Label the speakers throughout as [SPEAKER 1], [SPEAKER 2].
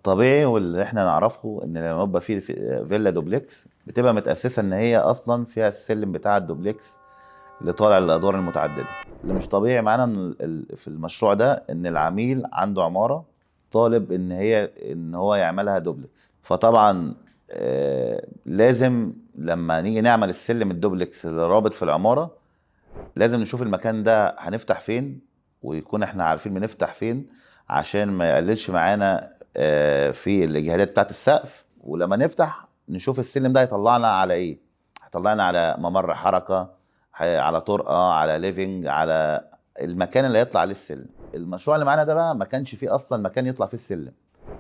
[SPEAKER 1] الطبيعي واللي احنا نعرفه ان لما يبقى في فيلا دوبلكس بتبقى متاسسه ان هي اصلا فيها السلم بتاع الدوبلكس اللي طالع للادوار المتعددة. اللي مش طبيعي معانا إن في المشروع ده ان العميل عنده عمارة طالب ان هو يعملها دوبلكس، فطبعا لازم لما نيجي نعمل السلم الدوبلكس اللي رابط في العمارة لازم نشوف المكان ده هنفتح فين، ويكون احنا عارفين بنفتح فين عشان ما يقللش معانا في الاجهادات بتاعت السقف. ولما نفتح نشوف السلم ده هيطلعنا على ايه، هيطلعنا على ممر حركة، على طرقه، على living، على المكان اللي هيطلع عليه السلم. المشروع اللي معانا ده بقى ما كانش فيه اصلا مكان يطلع فيه السلم،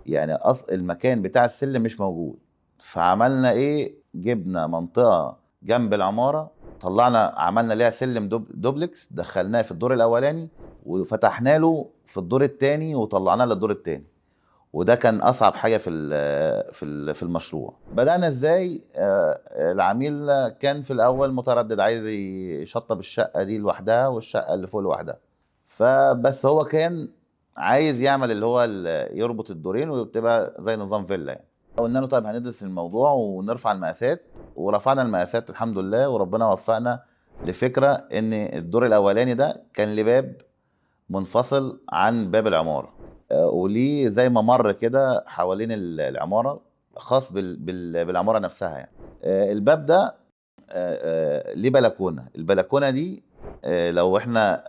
[SPEAKER 1] يعني المكان بتاع السلم مش موجود. فعملنا ايه؟ جبنا منطقة جنب العمارة، طلعنا عملنا ليها سلم دوبلكس، دخلناه في الدور الاولاني وفتحنا له في الدور الثاني وطلعناه للدور الثاني. وده كان اصعب حاجة في المشروع. بدانا ازاي؟ العميل كان في الاول متردد، عايز يشطب الشقة دي لوحدها والشقه اللي فوق لوحدها، فبس هو كان عايز يعمل اللي هو يربط الدورين وتبقى زي نظام فيلا يعني. قلنا له طيب هندرس الموضوع ونرفع المقاسات، ورفعنا المقاسات الحمد لله، وربنا وفقنا لفكرة ان الدور الاولاني ده كان لباب منفصل عن باب العمارة، وليه زي ممر كده حوالين العمارة خاص بالعماره نفسها يعني. الباب ده ليه بلكونة، البلكونه دي لو احنا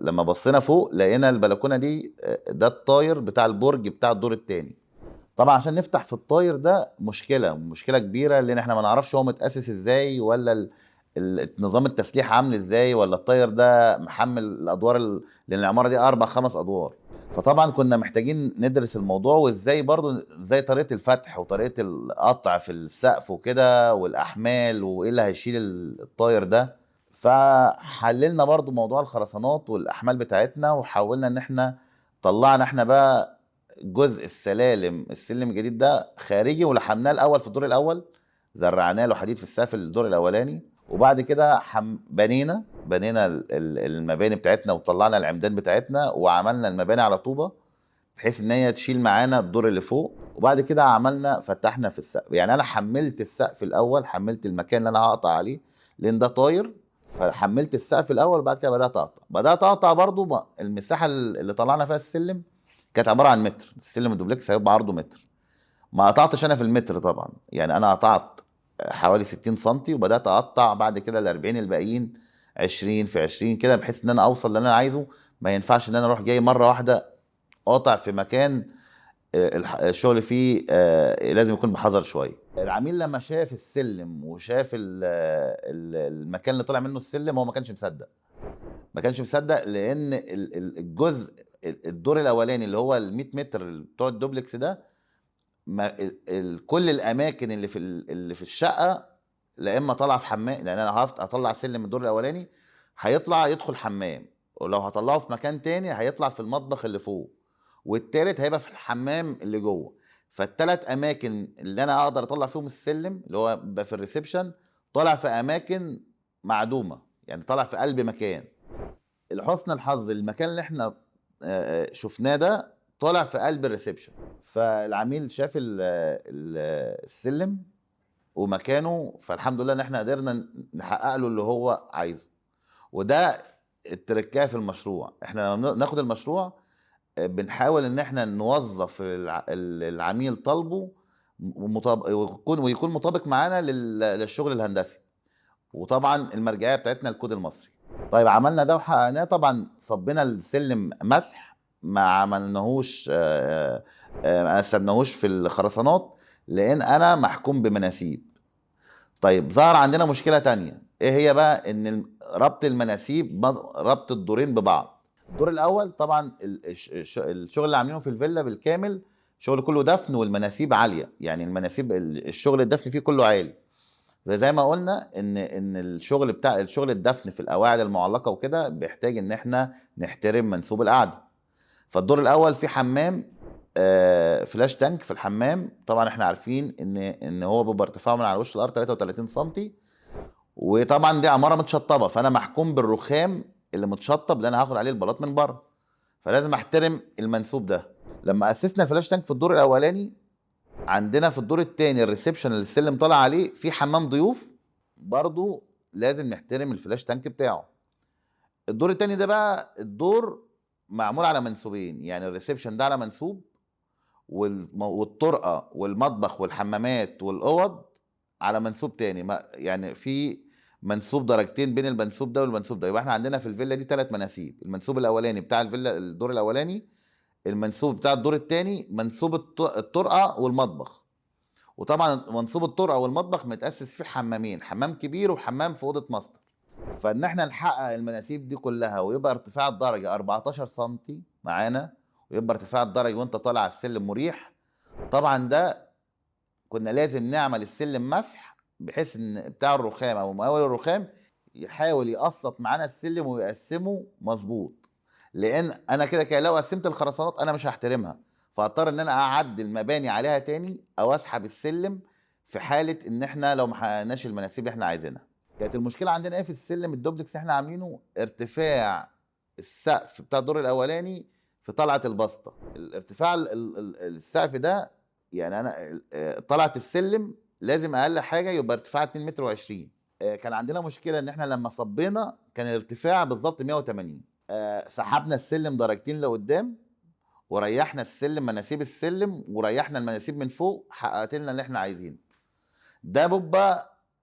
[SPEAKER 1] لما بصينا فوق لقينا البلكونه دي ده الطاير بتاع البرج بتاع الدور الثاني. طبعا عشان نفتح في الطاير ده مشكلة كبيرة، لان احنا ما نعرفش هو متاسس ازاي، ولا نظام التسليح عامل ازاي، ولا الطاير ده محمل الادوار لان العمارة دي 4 5 ادوار. فطبعا كنا محتاجين ندرس الموضوع، وازاي برضو ازاي طريقه الفتح وطريقه القطع في السقف وكده، والاحمال، وايه اللي هيشيل الطاير ده. فحللنا برضو موضوع الخرسانات والاحمال بتاعتنا، وحاولنا ان احنا طلعنا احنا بقى جزء السلالم، السلم الجديد ده خارجي، ولحمناه الاول في الدور الاول، زرعناه له حديد في السقف الدور الاولاني، وبعد كده بنينا المباني بتاعتنا، وطلعنا العمدان بتاعتنا، وعملنا المباني على طوبة بحيث ان هي تشيل معانا الدور اللي فوق. وبعد كده فتحنا في السقف، يعني انا حملت السقف الاول، حملت المكان اللي انا هقطع عليه لان ده طاير، فحملت السقف الاول، وبعد كده بدات اقطع. بدات اقطع برضو المساحة اللي طلعنا فيها السلم كانت عبارة عن متر، السلم الدوبلكس هيبقى عرضه متر. ما قطعتش انا في المتر طبعا، يعني انا قطعت حوالي 60 سنتي، وبدات اقطع بعد كده ال 40 الباقيين 20 في 20 كده، بحيث ان انا اوصل اللي انا عايزه. ما ينفعش ان انا اروح جاي مرة واحدة قاطع في مكان الشغل فيه لازم يكون بحذر شوية. العميل لما شاف السلم وشاف المكان اللي طلع منه السلم، هو ما كانش مصدق، ما كانش مصدق، لان الجزء الدور الاولاني اللي هو ال 100 متر بتوع الدوبلكس ده، ما كل الاماكن اللي في الشقة لا اما طالعه في حمام، لان انا هطلع سلم من الدور الاولاني هيطلع يدخل حمام، ولو هطلعه في مكان تاني هيطلع في المطبخ اللي فوق، والتالت هيبقى في الحمام اللي جوه. فالتلات اماكن اللي انا اقدر اطلع فيهم السلم اللي هو بيبقى في ال reception طالع في اماكن معدومة، يعني طالع في قلب مكان. لحسن الحظ المكان اللي احنا شفناه ده طالع في قلب ال reception، فالعميل شاف السلم ومكانه، فالحمد لله ان احنا قدرنا نحقق له اللي هو عايزه. وده التركايه في المشروع، احنا لما ناخد المشروع بنحاول ان احنا نوظف العميل طالبه ويكون مطابق معانا للشغل الهندسي، وطبعا المرجعية بتاعتنا الكود المصري. طيب عملنا ده وحققناه، طبعا صبينا السلم مسح، ما عملناهوش ما قسمناهوش في الخرسانات لان انا محكوم بمناسيب. طيب ظهر عندنا مشكلة تانية، ايه هي بقى؟ ان ربط المناسيب، ربط الدورين ببعض. الدور الاول طبعا الشغل اللي عاملينه في الفيلا بالكامل شغل كله دفن، والمناسيب عالية، يعني المناسيب الشغل الدفن فيه كله عالي. زي ما قلنا ان الشغل بتاع الشغل الدفن في القواعد المعلقة وكده بيحتاج ان احنا نحترم منسوب القعدة. فالدور الاول في حمام، flush tank في الحمام، طبعا احنا عارفين ان هو بيبقى ارتفاعه من على وش الارض 33 سم، وطبعا دي عمارة متشطبه، فانا محكوم بالرخام اللي متشطب اللي انا هاخد عليه البلاط من بره، فلازم احترم المنسوب ده. لما اسسنا flash tank في الدور الاولاني، عندنا في الدور الثاني ال reception اللي السلم طالع عليه في حمام ضيوف، برضو لازم نحترم ال flash tank بتاعه. الدور الثاني ده بقى الدور معمول على منسوبين، يعني ال reception ده على منسوب، والطرقه والمطبخ والحمامات والاوض على منسوب تاني، يعني في منسوب درجتين بين المنسوب ده والمنسوب ده. يبقى احنا عندنا في الفيلا دي 3 مناسيب، المنسوب الاولاني بتاع الفيلا الدور الاولاني، المنسوب بتاع الدور الثاني، منسوب الطرقه والمطبخ. وطبعا منسوب الطرقه والمطبخ متاسس فيه حمامين، حمام كبير وحمام في اوضة ماستر. فان احنا نحقق المناسيب دي كلها ويبقى ارتفاع الدرجة 14 سم معانا، ويبقى ارتفاع الدرجة وانت طالع على السلم مريح. طبعا ده كنا لازم نعمل السلم مسح، بحيث ان بتاع الرخام او مقاول الرخام يحاول يقسط معانا السلم ويقسمه مظبوط، لان انا كده كده لو قسمت الخرسانات انا مش هحترمها، فاضطر ان انا اعدل مباني عليها تاني او اسحب السلم في حاله ان احنا لو ما حققناش المناسيب اللي احنا عايزينها. كانت المشكلة عندنا ايه في السلم الدوبلكس اللي احنا عاملينه؟ ارتفاع السقف بتاع الدور الاولاني في طلعه البسطه. الارتفاع السقف ده، يعني انا طلعه السلم لازم اقل حاجة يبقى ارتفاع 2 متر و20. كان عندنا مشكلة ان احنا لما صبينا كان الارتفاع بالظبط 180. سحبنا السلم درجتين لقدام، وريحنا السلم مناسيب السلم، وريحنا المناسيب من فوق، حققت لنا اللي احنا عايزينه. ده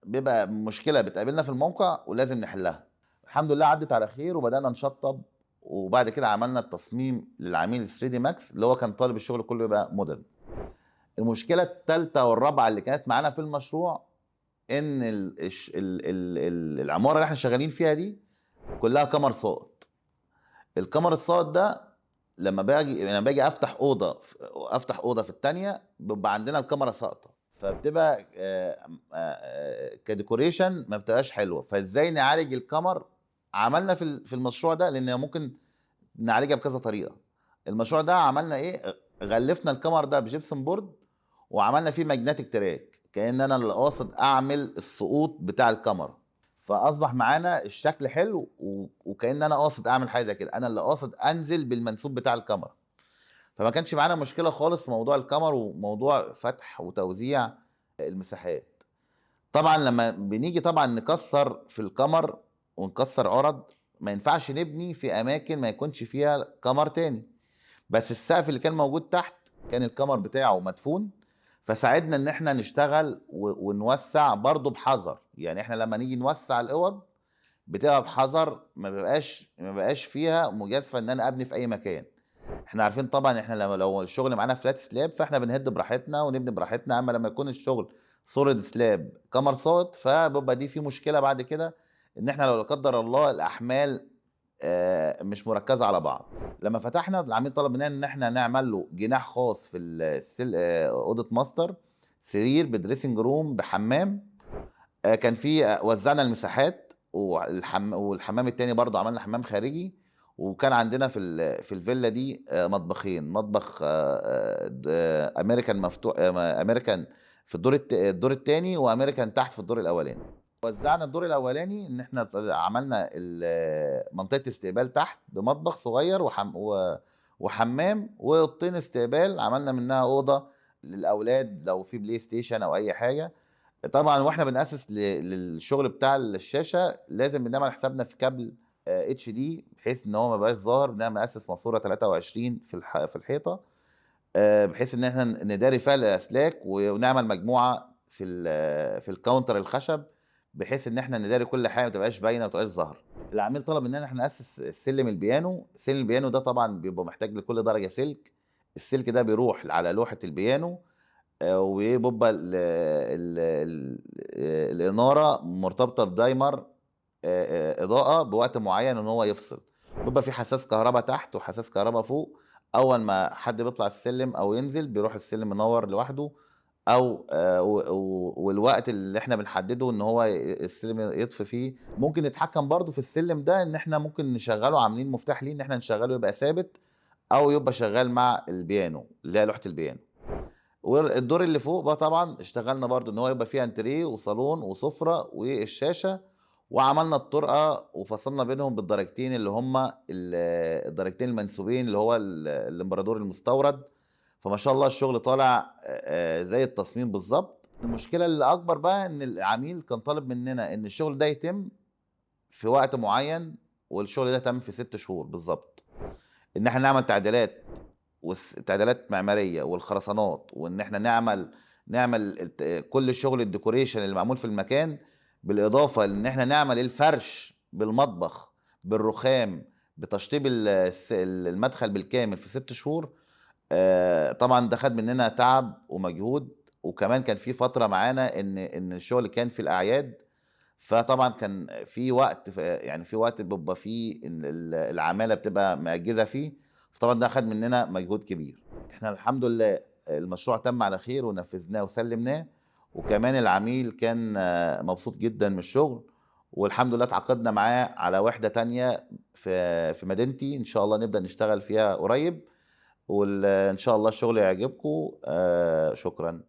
[SPEAKER 1] بيبقى مشكلة بتقابلنا في الموقع ولازم نحلها. الحمد لله عدت على خير وبدانا نشطب، وبعد كده عملنا التصميم للعميل 3D Max اللي هو كان طالب الشغل كله يبقى modern. المشكلة الثالثة والرابعة اللي كانت معانا في المشروع ان العمارة اللي احنا شغالين فيها دي كلها كمر ساقط. الكمر الساقط ده لما باجي افتح اوضة في الثانية بيبقى عندنا الكاميرا ساقطه، فبتبقى ك decoration ما بتبقاش حلوة. فازاي نعالج الكمر؟ عملنا في المشروع ده، لان ممكن نعالجها بكذا طريقه. المشروع ده عملنا ايه؟ غلفنا الكمر ده ب gypsum board، وعملنا فيه magnetic track، كأن انا اللي قاصد اعمل السقوط بتاع الكمر، فاصبح معانا الشكل حلو، وكأن انا قاصد اعمل حاجة زي كده، انا اللي قاصد انزل بالمنسوب بتاع الكمر. فما كانش معانا مشكلة خالص في موضوع الكمر وموضوع فتح وتوزيع المساحات. طبعا لما بنيجي طبعا نكسر في الكمر ونكسر عرض، ما ينفعش نبني في اماكن ما يكونش فيها كمر تاني. بس السقف اللي كان موجود تحت كان الكمر بتاعه مدفون، فساعدنا ان احنا نشتغل ونوسع برضه بحذر. يعني احنا لما نيجي نوسع الاوض بتبقى بحذر، ما بقاش فيها مجازفة ان انا ابني في اي مكان. احنا عارفين طبعا احنا لو الشغل معانا flat slab فاحنا بنهد براحتنا ونبني براحتنا، اما لما يكون الشغل solid slab كمر ساقط فبيبقى دي في مشكلة بعد كده، ان احنا لو لا قدر الله الاحمال مش مركزه على بعض. لما فتحنا العميل طلب مننا ان احنا نعمل له جناح خاص في اوضة ماستر، سرير ب dressing room بحمام. كان في وزعنا المساحات، والحمام التاني برضه عملنا حمام خارجي. وكان عندنا في الفيلا دي مطبخين، مطبخ امريكان مفتوح، امريكان في الدور الثاني، وامريكان تحت في الدور الاولاني. وزعنا الدور الاولاني ان احنا عملنا منطقة استقبال تحت بمطبخ صغير وحمام، واوضتين استقبال عملنا منها اوضة للاولاد لو في PlayStation او اي حاجة. طبعا واحنا بنأسس للشغل بتاع الشاشة لازم بنعمل حسابنا في كابل HD بحيث ان هو ما بقاش ظاهر. بنعمل اسس ماسوره 23 في الحيطة، بحيث ان احنا نداري فيها الاسلاك، ونعمل مجموعة في ال counter الخشب بحيث ان احنا نداري كل حاجة ما تبقاش باينة وما تبقاش ظاهره. العميل طلب مننا احنا ناسس السلم البيانو. سلم البيانو ده طبعا بيبقى محتاج لكل درجه سلك. السلك ده بيروح على لوحة البيانو، وبيبقى الاناره مرتبطة ب timer اضاءه بوقت معين ان هو يفصل. بيبقى في حساس كهرباء تحت وحساس كهرباء فوق. اول ما حد بيطلع السلم او ينزل بيروح السلم منور لوحده، او والوقت اللي احنا بنحدده ان هو السلم يطفي فيه. ممكن نتحكم برضو في السلم ده ان احنا ممكن نشغله، عاملين مفتاح ليه ان احنا نشغله يبقى ثابت او يبقى شغال مع البيانو اللي هي لوحة البيانو. والدور اللي فوق بقى طبعا اشتغلنا برضو ان هو يبقى فيه انتريه وصالون وسفره والشاشه، وعملنا الطرقه وفصلنا بينهم بالدرجتين اللي هما الدرجتين المنسوبين اللي هو الامبراطور المستورد فما شاء الله الشغل طالع زي التصميم بالظبط. المشكلة اللي اكبر بقى ان العميل كان طالب مننا ان الشغل ده يتم في وقت معين، والشغل ده تم في 6 شهور بالظبط. ان احنا نعمل تعديلات وتعديلات معمارية والخرسانات، وان احنا نعمل كل شغل ال decoration اللي معمول في المكان، بالاضافة لان احنا نعمل الفرش بالمطبخ بالرخام بتشطيب المدخل بالكامل في 6 شهور. طبعا ده خد مننا تعب ومجهود، وكمان كان في فترة معانا ان الشغل كان في الاعياد، فطبعا كان في وقت، يعني في وقت بيبقى فيه ان العمالة بتبقى مأجزه فيه، فطبعا ده خد مننا مجهود كبير. احنا الحمد لله المشروع تم على خير ونفذناه وسلمناه، وكمان العميل كان مبسوط جدا من الشغل، والحمد لله تعاقدنا معاه على وحدة تانية في مدينتي ان شاء الله نبدأ نشتغل فيها قريب، وان شاء الله الشغل يعجبكم. شكرا.